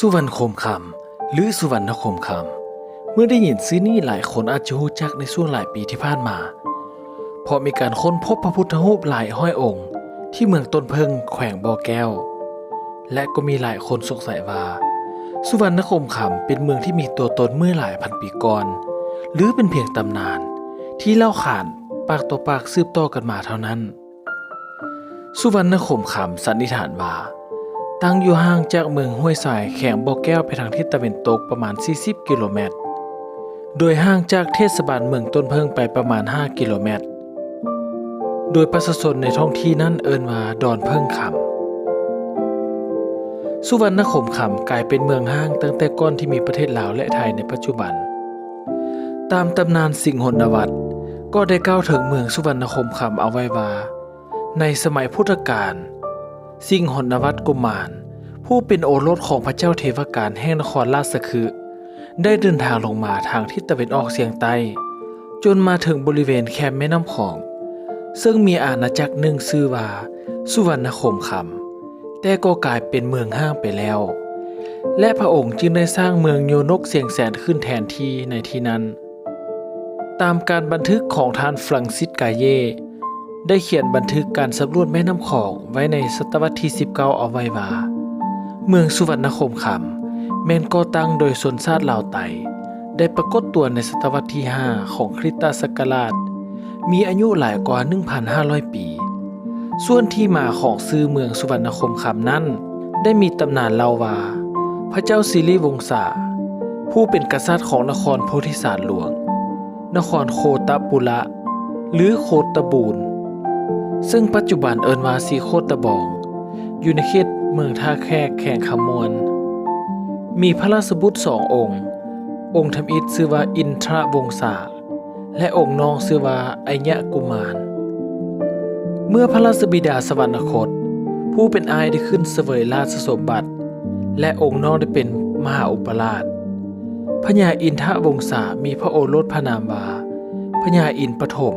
ສຸວັນນະຄົມຄຳ ຫຼື ສຸວັນນະຄົມຄຳ ເມື່ອໄດ້ຍິນຊື່ນີ້ ຫຼາຍຄົນອາດຈະຮູ້ຈັກໃນຊ່ວງຫຼາຍປີທີ່ຜ່ານມາ ເພາະມີການຄົ້ນພົບພະພຸດທະຮູບຫຼາຍຮ້ອຍອົງທີ່ເມືອງຕົ້ນເຜິ້ງ ແຂວງບໍ່ແກ້ວ ແລະ ກໍມີຫຼາຍຄົນສົງໄສວ່າ ສຸວັນນະຄົມຄຳເປັນເມືອງທີ່ມີຕົວຕົນເມື່ອຫຼາຍພັນປີກ່ອນ ຫຼື ເປັນພຽງຕຳນານທີ່ເລົ່າຂານປາກຕໍ່ປາກສືບຕໍ່ກັນມາເທົ່ານັ້ນ. ສຸວັນນະຄົມຄຳສັນນິຖານວ່າ ຕັ້ງຢູ່ຫ່າງຈາກເມືອງຫ້ວຍຊາຍ ແຂວງບໍ່ແກ້ວ ໄປທາງທິດຕາເວັນຕົກປະມານສີ່ສິບກິໂລແມັດ, ໂດຍຫ່າງຈາກເທດສະບານເມືອງຕົ້ນເຜິ້ງໄປປະມານຫ້າກິໂລແມັດ, ໂດຍປະຊາຊົນໃນທ້ອງທີ່ນັ້ນເອີ້ນວ່າດອນເຜິ້ງຄຳ. ສຸວັນນະຄົມຄຳກາຍເປັນເມືອງຮ້າງຕັ້ງແຕ່ກ່ອນທີ່ມີປະເທດລາວ ແລະ ໄທໃນປັດຈຸບັນ. ຕາມຕຳນານສິງຫົນນະວັດ ກໍໄດ້ກ່າວເຖິງເມືອງສຸວັນນະຄົມຄຳເອົາໄວ້ວ່າ ໃນສະໄໝພຸດທະການ ສິງຫົນນະວັດກຸມານ ຜູ້ເປັນໂອລົດຂອງພະເຈົ້າເທວະການແຫ່ງນະຄອນລາຊະຄຶ ໄດ້ເດີນທາງລົງມາທາງທິດຕາເວັນອອກສຽງໃຕ້ ຈົນມາເຖິງບໍລິເວນແຄມແມ່ນ້ຳຂອງ ເຊິ່ງມີອານາຈັກໜຶ່ງຊື່ວ່າສຸວັນນະຄົມຄຳ ແຕ່ກໍກາຍເປັນເມືອງຮ້າງໄປແລ້ວ ແລະ ພະອົງຈຶ່ງໄດ້ສ້າງເມືອງໂຍນົກຊຽງແສນຂຶ້ນແທນທີ່ໃນທີ່ນັ້ນ. ຕາມການບັນທຶກຂອງທ່ານ ຟຣັງຊິດ ກາເຢ ໄດ້ຂຽນບັນທຶກການສຳຫຼວດແມ່ນ້ຳຂອງໄວ້ໃນສະຕະວັດທີສິບເກົ້າເອົາໄວ້ວ່າ ເມືອງສຸວັນນະຄົມຄຳ ແມ່ນກໍ່ຕັ້ງໂດຍຊົນຊາດລາວໄຕ ໄດ້ປາກົດຕົວໃນສະຕະວັດທີຫ້າຂອງຄຣິສຕະສັກກະລາດ ມີອາຍຸຫຼາຍກວ່າໜຶ່ງພັນຫ້າຮ້ອຍປີ. ສ່ວນທີ່ມາຂອງຊື່ເມືອງສຸວັນນະຄົມຄຳນັ້ນ ໄດ້ມີຕຳນານເລົ່າວ່າ ພະເຈົ້າສິລິວົງສາ ຜູ້ເປັນກະສັດຂອງນະຄອນໂພທິສານຫຼວງ, ນະຄອນໂຄຕະປຸລະ ຫຼື ໂຄຕະບູນ ເຊິ່ງປັດຈຸບັນເອີ້ນວ່າສີໂຄດຕະບອງ ຢູ່ໃນເຂດເມືອງທ່າແຂກ ແຂວງຄຳມ່ວນ ມີພະລາຊະບຸດສອງອົງ, ອົງທຳອິດຊື່ວ່າອິນທະວົງສາ ແລະ ອົງນ້ອງຊື່ວ່າໄອຍະກຸມານ. ເມື່ອພະລາຊະບິດາສະຫວັນນະຄົດ ຜູ້ເປັນອ້າຍໄດ້ຂຶ້ນສະເຫວີຍລາຊະສົມບັດ ແລະ ອົງນ້ອງໄດ້ເປັນມະຫາອຸປະລາດ, ພະຍາອິນທະວົງສາມີພະໂອລົດພະນາມວ່າພະຍາອິນປະຖົມ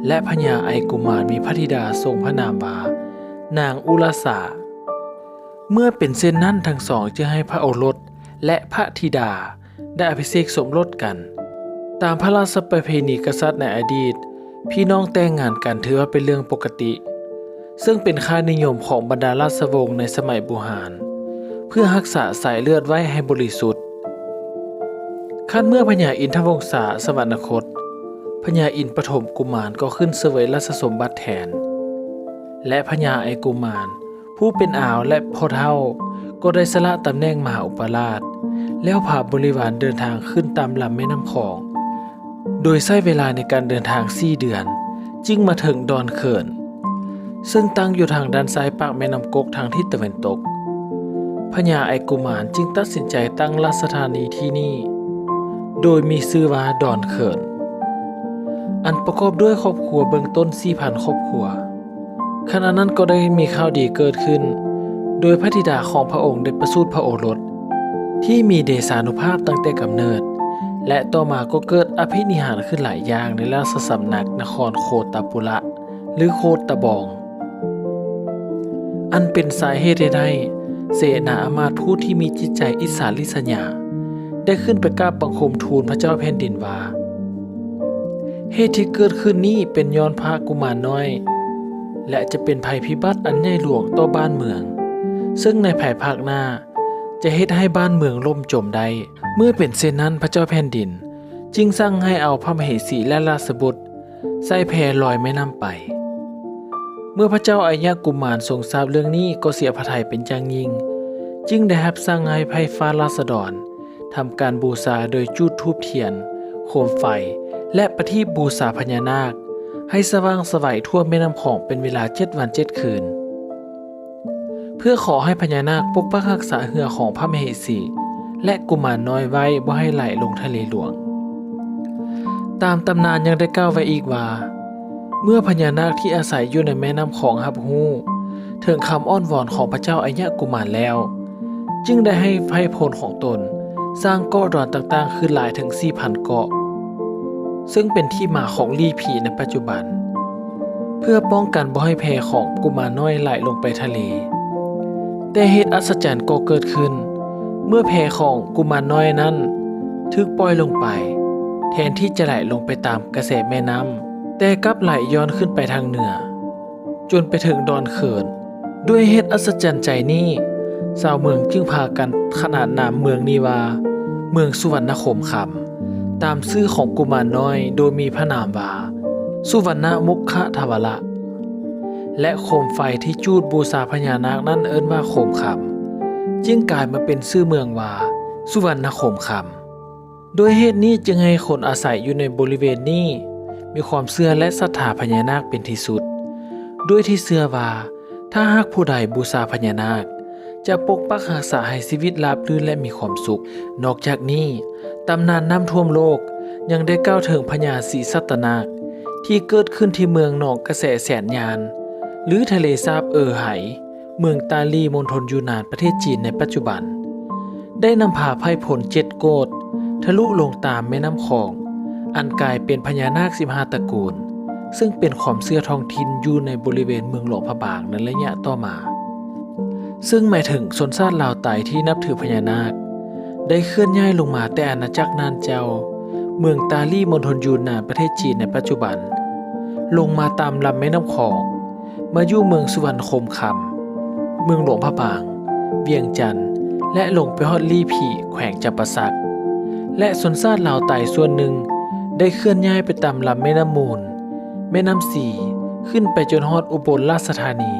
ແລະ ພະຍາໄອກຸມານມີພະທິດາຊົງພະນາມວ່ານາງອຸລະສາ. ເມື່ອເປັນເຊັ່ນນັ້ນ ທັງສອງຈຶ່ງໃຫ້ພະໂອລົດ ແລະ ພະທິດາ ໄດ້ອະພິເສກສົມລົດກັນ. ຕາມພະລາຊະປະເພນີກະສັດໃນອະດີດ, ພີ່ນ້ອງແຕ່ງງານກັນຖືວ່າເປັນເລື່ອງປົກກະຕິ, ເຊິ່ງເປັນຄ່ານິຍົມຂອງບັນດາລາຊະວົງໃນສະໄໝບູຮານ ເພື່ອຮັກສາສາຍເລືອດໄວ້ໃຫ້ບໍລິສຸດ. ຄັນເມື່ອພະຍາອິນທະວົງສາສະຫວັນນະຄົດ, ພະຍາອິນປະຖົມກຸມານກໍຂຶ້ນສະເຫວີຍລາຊະສົມບັດແທນ ແລະ ພະຍາໄອກຸມານ ຜູ້ເປັນອາວ ແລະ ພໍ່ເຖົ້າ ກໍໄດ້ສະຫຼະຕຳແໜ່ງມະຫາອຸປະລາດ ແລ້ວພາບໍລິວານເດີນທາງຂຶ້ນຕາມລຳແມ່ນ້ຳຂອງ, ໂດຍໃຊ້ເວລາໃນການເດີນທາງສີ່ເດືອນ ຈຶ່ງມາເຖິງດອນເຂີນ ເຊິ່ງຕັ້ງຢູ່ທາງດ້ານຊ້າຍປາກແມ່ນ້ຳກົກທາງທິດຕາເວັນຕົກ. ພະຍາໄອກຸມານຈຶ່ງຕັດສິນໃຈຕັ້ງລາຊະທານີທີ່ນີ້ ໂດຍມີຊື່ວ່າດອນເຂີນ ອັນປະກອບດ້ວຍຄອບຄົວເບື້ອງຕົ້ນສີ່ພັນຄອບຄົວ. ຂະນະນັ້ນກໍໄດ້ມີຂ່າວດີເກີດຂຶ້ນ ໂດຍພະທິດາຂອງພະອົງໄດ້ປະສູດພະໂອລົດທີ່ມີເດຊານຸພາບຕັ້ງແຕ່ກຳເນີດ ແລະ ຕໍ່ມາກໍເກີດອະພິນິຫານຂຶ້ນຫຼາຍຢ່າງໃນລາຊະສຳນັກນະຄອນໂຄຕະປຸລະ ຫຼື ໂຄຕະບອງ ອັນເປັນສາເຫດເຮັດໃຫ້ເສນາອາມາດຜູ້ທີ່ມີຈິດໃຈອິດສາລິສະຫຍາ ໄດ້ຂຶ້ນໄປກາບບັງຄົມທູນພະເຈົ້າແຜ່ນດິນວ່າ ເຫດທີ່ເກີດຂຶ້ນນີ້ເປັນຍ້ອນພະກຸມານນ້ອຍ ແລະ ຈະເປັນໄພພິບັດອັນໃຫຍ່ຫຼວງຕໍ່ບ້ານເມືອງ ເຊິ່ງໃນພາຍພາກໜ້າຈະເຮັດໃຫ້ບ້ານເມືອງລົ້ມຈົມໄດ້. ເມື່ອເປັນເຊັ່ນນັ້ນ ພະເຈົ້າແຜ່ນດິນຈຶ່ງສັ່ງໃຫ້ເອົາພະມະເຫສີ ແລະ ລາຊະບຸດໃສ່ແພລອຍແມ່ນ້ຳໄປ. ເມື່ອພະເຈົ້າໄອຍະກຸມານຊົງຊາບເລື່ອງນີ້ກໍເສຍພະໄທເປັນຢ່າງຍິ່ງ, ຈຶ່ງໄດ້ຮັບສັ່ງໃຫ້ໄພ່ຟ້າລາຊະດອນ ທຳການບູຊາໂດຍຈູດທູບທຽນ, ໂຄມໄຟ ແລະ ປະທີບບູຊາພະຍານາກ ໃຫ້ສະຫວ່າງສະໄຫວທົ່ວແມ່ນ້ຳຂອງເປັນເວລາເຈັດວັນເຈັດຄືນ ເພື່ອຂໍໃຫ້ພະຍານາກປົກປັກຮັກສາເຮືອຂອງພະມະເຫສີ ແລະ ກຸມານນ້ອຍໄວ້ບໍ່ໃຫ້ໄຫຼລົງທະເລຫຼວງ. ຕາມຕຳນານຍັງໄດ້ກ່າວໄວ້ອີກວ່າ ເມື່ອພະຍານາກທີ່ອາໄສຢູ່ໃນແມ່ນ້ຳຂອງຮັບຮູ້ເຖິງຄຳອ້ອນວອນຂອງພະເຈົ້າໄອຍະກຸມານແລ້ວ, ຈຶ່ງໄດ້ໃຫ້ໄພ່ພົນຂອງຕົນສ້າງເກາະດອນຕ່າງໆ ຄືຫຼາຍເຖິງສີ່ພັນເກາະ, ເຊິ່ງເປັນທີ່ມາຂອງຫຼີ່ຜີໃນປັດຈຸບັນ, ເພື່ອປ້ອງກັນບໍ່ໃຫ້ແພຂອງກຸມານນ້ອຍໄຫຼລົງໄປທະເລ. ແຕ່ເຫດອັດສະຈັນກໍເກີດຂຶ້ນ, ເມື່ອແພຂອງກຸມານນ້ອຍນັ້ນຖືກປ່ອຍລົງໄປ, ແທນທີ່ຈະໄຫຼລົງໄປຕາມກະແສແມ່ນ້ຳ, ແຕ່ກັບໄຫຼຍ້ອນຂຶ້ນໄປທາງເໜືອ, ຈົນໄປເຖິງດອນເຂີນ. ດ້ວຍເຫດອັດສະຈັນໃຈນີ້, ຊາວເມືອງຈຶ່ງພາກັນຂນານນາມເມືອງນີ້ວ່າ ເມືອງສຸວັນນະຄົມຄຳ, ຕາມຊື່ຂອງກຸມານນ້ອຍ, ໂດຍມີພະນາມວ່າ ສຸວັນນະມຸກຄະທະວະລະ ແລະ ໂຄມໄຟທີ່ຈູດບູຊາພະຍານາກນັ້ນເອີ້ນວ່າໂຄມຄຳ, ຈຶ່ງກາຍມາເປັນຊື່ເມືອງວ່າ ສຸວັນນະຄົມຄຳ. ດ້ວຍເຫດນີ້ຈຶ່ງໃຫ້ຄົນອາໄສຢູ່ໃນບໍລິເວນນີ້ມີຄວາມເຊື່ອ ແລະ ສັດທາພະຍານາກເປັນທີ່ສຸດ, ດ້ວຍທີ່ເຊື່ອວ່າ ຖ້າຫາກຜູ້ໃດບູຊາພະຍານາກ ຈະປົກປັກຮັກສາໃຫ້ຊີວິດລາບລື່ນ ແລະ ມີຄວາມສຸກ. ນອກຈາກນີ້, ຕຳນານນ້ຳຖ້ວມໂລກຍັງໄດ້ກ່າວເຖິງພະຍາສີສັດຕະນາກ ທີ່ເກີດຂຶ້ນທີ່ເມືອງໜອງກະແສແສນຍານ ຫຼື ທະເລສາບເອີໄຫ ເມືອງຕາລີ ມົນທົນຢູນານ ປະເທດຈີນໃນປັດຈຸບັນ ໄດ້ນຳພາໄພພົນເຈັດໂກດທະລຸລົງຕາມແມ່ນ້ຳຂອງ ອັນກາຍເປັນພະຍານາກສິບຫ້າຕະກູນ, ເຊິ່ງເປັນຄວາມເຊື່ອທ້ອງຖິ່ນຢູ່ໃນບໍລິເວນເມືອງຫຼວງພະບາງໃນໄລຍະຕໍ່ມາ, ເຊິ່ງໝາຍເຖິງຊົນຊາດລາວໄຕທີ່ນັບຖືພະຍານາກ ໄດ້ເຄື່ອນຍ້າຍລົງມາແຕ່ອານາຈັກນານເຈົ້າ ເມືອງຕາລີ ມົນທົນຢູນານ ປະເທດຈີນໃນປັດຈຸບັນ, ລົງມາຕາມລຳແມ່ນ້ຳຂອງ ມາຢູ່ເມືອງສຸວັນນະຄົມຄຳ, ເມືອງຫຼວງພະບາງ, ວຽງຈັນ ແລະ ລົງໄປຮອດລີພີ ແຂວງຈຳປາສັກ ແລະ ຊົນຊາດລາວໄຕສ່ວນໜຶ່ງໄດ້ເຄື່ອນຍ້າຍໄປຕາມລຳແມ່ນ້ຳມູນ, ແມ່ນ້ຳສີ, ຂຶ້ນໄປຈົນຮອດອຸບົນລາຊະທານີ,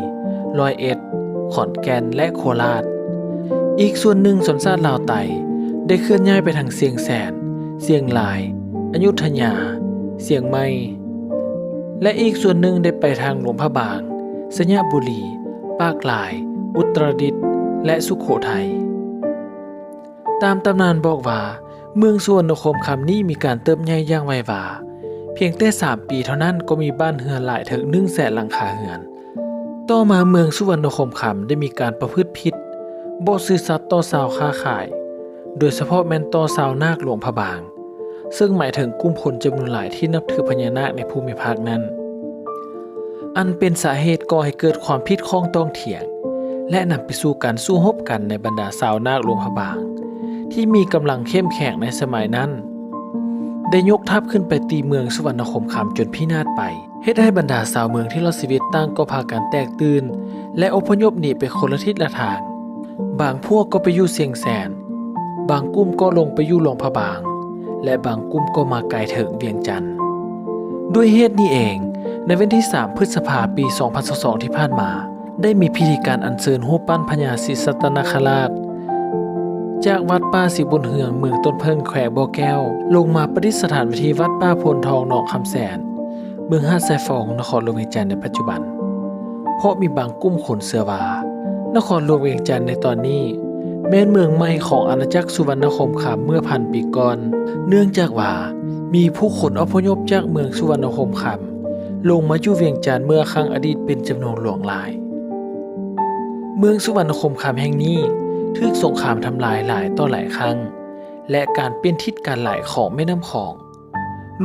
ຮ້ອຍເອັດ, ຂອນແກ່ນ ແລະ ໂຄລາດ. ອີກສ່ວນໜຶ່ງຊົນຊາດລາວໄຕໄດ້ເຄື່ອນຍ້າຍໄປທາງຊຽງແສນ, ຊຽງລາຍ, ອະຍຸດທະຍາ, ຊຽງໃໝ່ ແລະ ອີກສ່ວນໜຶ່ງໄດ້ໄປທາງຫຼວງພະບາງ, ໄຊຍະບູລີ, ປາກລາຍ, ອຸດຕະລະດິດ ແລະ ສຸໂຂໄທ. ຕາມຕຳນານບອກວ່າ ເມືອງສຸວັນນະຄົມຄຳນີ້ມີການເຕີບໃຫຍ່ຢ່າງໄວວາ, ພຽງແຕ່ສາມປີເທົ່ານັ້ນກໍມີບ້ານເຮືອນຫຼາຍເຖິງໜຶ່ງແສນຫຼັງຄາເຮືອນ. ຕໍ່ມາເມືອງສຸວັນນະຄົມຄຳໄດ້ມີການປະພຶດຜິດ, ບໍ່ຊື່ສັດຕໍ່ຊາວຄ້າຂາຍ, ໂດຍສະເພາະແມ່ນຕໍ່ຊາວນາກຫຼວງພະບາງ, ເຊິ່ງໝາຍເຖິງກຸ່ມຄົນຈຳນວນຫຼາຍທີ່ນັບຖືພະຍານາກໃນພູມິພາກນັ້ນ, ອັນເປັນສາເຫດກໍ່ໃຫ້ເກີດຄວາມຜິດຂ້ອງຕ້ອງຖຽງ ແລະ ນຳໄປສູ່ການສູ້ຮົບກັນໃນບັນດາຊາວນາກຫຼວງພະບາງ ທີ່ມີກຳລັງເຂັ້ມແຂງໃນສະໄໝນັ້ນ ໄດ້ຍົກທັບຂຶ້ນໄປຕີເມືອງສຸວັນນະຄົມຄຳຈົນພິນາດໄປ, ເຮັດໃຫ້ບັນດາຊາວເມືອງທີ່ລອດຊີວິດຕ່າງກໍພາກັນແຕກຕື່ນ ແລະ ອົບພະຍົບໜີໄປຄົນລະທິດລະທາງ. ບາງພວກກໍໄປຢູ່ຊຽງແສນ, ບາງກຸ່ມກໍລົງໄປຢູ່ຫຼວງພະບາງ ແລະ ບາງກຸ່ມກໍມາກາຍເຖິງວຽງຈັນ. ດ້ວຍເຫດນີ້ເອງ, ໃນວັນທີສາມ ພຶດສະພາ ປີສອງພັນຊາວສອງ ທີ່ຜ່ານມາ, ໄດ້ມີພິທີການອັນເຊີນຮູບປັ້ນພະຍາສີສັດຕະນາຄະລາດ ຈາກວັດປ່າສີບຸນເຮືອງ ເມືອງຕົ້ນເຜິ້ງ ແຂວງບໍ່ແກ້ວ ລົງມາປະດິດສະຖານໄວ້ທີ່ວັດປ່າໂພນທອງ ໜອງຄຳແສນ ເມືອງຫາດຊາຍຟອງ ນະຄອນຫຼວງວຽງຈັນໃນປັດຈຸບັນ. ເພາະມີບາງກຸ່ມຄົນເຊື່ອວ່າ ນະຄອນຫຼວງວຽງຈັນໃນຕອນນີ້ ແມ່ນເມືອງໃໝ່ຂອງອານາຈັກສຸວັນນະຄົມຄຳເມື່ອພັນປີກ່ອນ, ເນື່ອງຈາກວ່າມີຜູ້ຄົນອົບພະຍົບຈາກເມືອງສຸວັນນະຄົມຄຳ ລົງມາຢູ່ວຽງຈັນເມື່ອຄັ້ງອະດີດເປັນຈຳນວນຫຼວງຫຼາຍ. ເມືອງສຸວັນນະຄົມຄຳແຫ່ງນີ້ຖືກສົງຄາມທຳລາຍຫຼາຍຕໍ່ຫຼາຍຄັ້ງ ແລະ ການປ່ຽນທິດການໄຫຼຂອງແມ່ນ້ຳຂອງ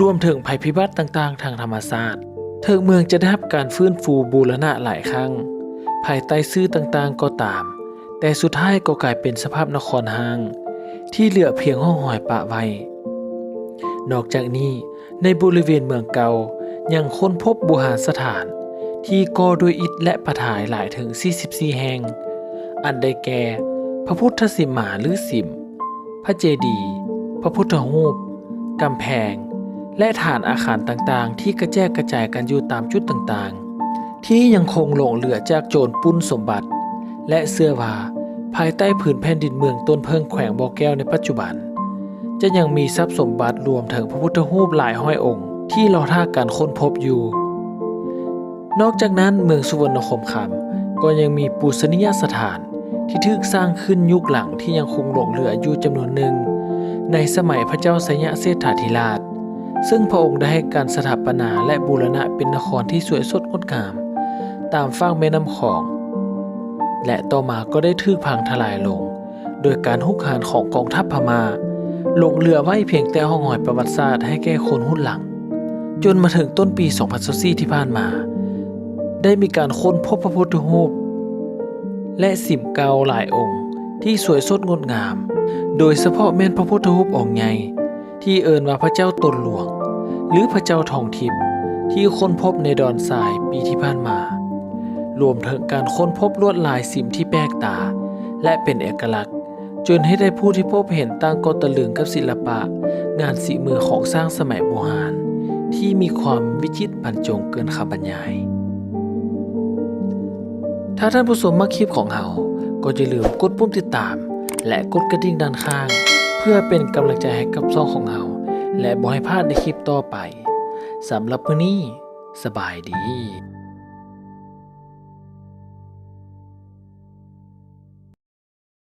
ລວມເຖິງໄພພິບັດຕ່າງໆທາງທຳມະຊາດ, ເຖິງເມືອງຈະໄດ້ຮັບການຟື້ນຟູບູລະນະຫຼາຍຄັ້ງ ພາຍໃຕ້ຊື່ຕ່າງໆກໍຕາມ, ແຕ່ສຸດທ້າຍກໍກາຍເປັນສະພາບນະຄອນຮ້າງ ທີ່ເຫຼືອພຽງຮ່ອງຮອຍປະໄວ້. ນອກຈາກນີ້, ໃນບໍລິເວນເມືອງເກົ່າ ຍັງຄົ້ນພົບບູຮານສະຖານທີ່ກໍ່ດ້ວຍອິດ ແລະ ປະທາຍຫຼາຍເຖິງສີ່ສິບສີ່ແຫ່ງ, ອັນໄດ້ແກ່ ພະພຸດທະສິມມາ ຫຼື ສິມ, ພະເຈດີ, ພະພຸດທະຮູບ, ກຳແພງ ແລະ ຖານອາຄານຕ່າງໆ ທີ່ກະແຈກກະຈາຍກັນຢູ່ຕາມຈຸດຕ່າງໆ ທີ່ຍັງຄົງຫຼົງເຫຼືອຈາກໂຈນປຸ້ນສົມບັດ ແລະ ເຊື່ອວ່າພາຍໃຕ້ພື້ນແຜ່ນດິນເມືອງຕົ້ນເຜິ້ງ ແຂວງບໍ່ແກ້ວໃນປັດຈຸບັນ ຈະຍັງມີຊັບສົມບັດລວມເຖິງພະພຸດທະຮູບຫຼາຍຮ້ອຍອົງທີ່ລໍຖ້າການຄົ້ນພົບຢູ່. ນອກຈາກນັ້ນ, ເມືອງສຸວັນນະຄົມຄຳກໍຍັງມີປູຊະນີຍະສະຖານທີ່ຖືກສ້າງຂຶ້ນຍຸກຫຼັງທີ່ຍັງຄົງຫຼົງເຫຼືອຢູ່ຈຳນວນໜຶ່ງ ໃນສະໄໝພະເຈົ້າໄຊຍະເສດຖາທິລາດ, ເຊິ່ງພະອົງໄດ້ໃຫ້ການສະຖາປະນາ ແລະ ບູລະນະເປັນນະຄອນທີ່ສວຍສົດງົດງາມ ຕາມຟາກແມ່ນ້ຳຂອງ ແລະ ຕໍ່ມາກໍໄດ້ຖືກພັງທະລາຍລົງ ໂດຍການຮຸກຮານຂອງກອງທັບພະມ້າ, ຫຼົງເຫຼືອໄວ້ພຽງແຕ່ຮ່ອງຮອຍປະຫວັດສາດໃຫ້ແກ່ຄົນຮຸ່ນຫຼັງ. ຈົນມາເຖິງຕົ້ນປີສອງພັນຊາວສີ່ ທີ່ຜ່ານມາ, ໄດ້ມີການຄົ້ນພົບພະພຸດທະຮູບ ແລະ ສິມເກົ່າຫຼາຍອົງ ທີ່ສວຍສົດງົດງາມ, ໂດຍສະເພາະແມ່ນພະພຸດທະຮູບອົງໃຫຍ່ ທີ່ເອີ້ນວ່າພະເຈົ້າຕົນຫຼວງ ຫຼື ພະເຈົ້າທອງທິບ ທີ່ຄົ້ນພົບໃນດອນຊາຍປີທີ່ຜ່ານມາ, ລວມເຖິງການຄົ້ນພົບລວດລາຍສິມທີ່ແປກຕາ ແລະ ເປັນເອກະລັກ, ຈົນເຮັດໃຫ້ຜູ້ທີ່ພົບເຫັນຕ່າງກໍຕະລຶງກັບສິລະປະງານສີມືຂອງຊ່າງສະໄໝບູຮານ ທີ່ມີຄວາມວິຈິດບັນຈົງເກີນຄຳບັນຍາຍ. ຖ້າທ່ານຜູ້ຊົມມັກຄລິບຂອງເຮົາ, ກໍຢ່າລືມກົດປຸ່ມຕິດຕາມ ແລະ ກົດກະດິ່ງດ້ານຂ້າງ ເພື່ອເປັນກຳລັງໃຈໃຫ້ກັບຊ່ອງຂອງເຮົາ ແລະ ບໍ່ໃຫ້ພາດໃນຄລິບຕໍ່ໄປ. ສຳລັບມື້ນີ້, ສະບາຍດີ.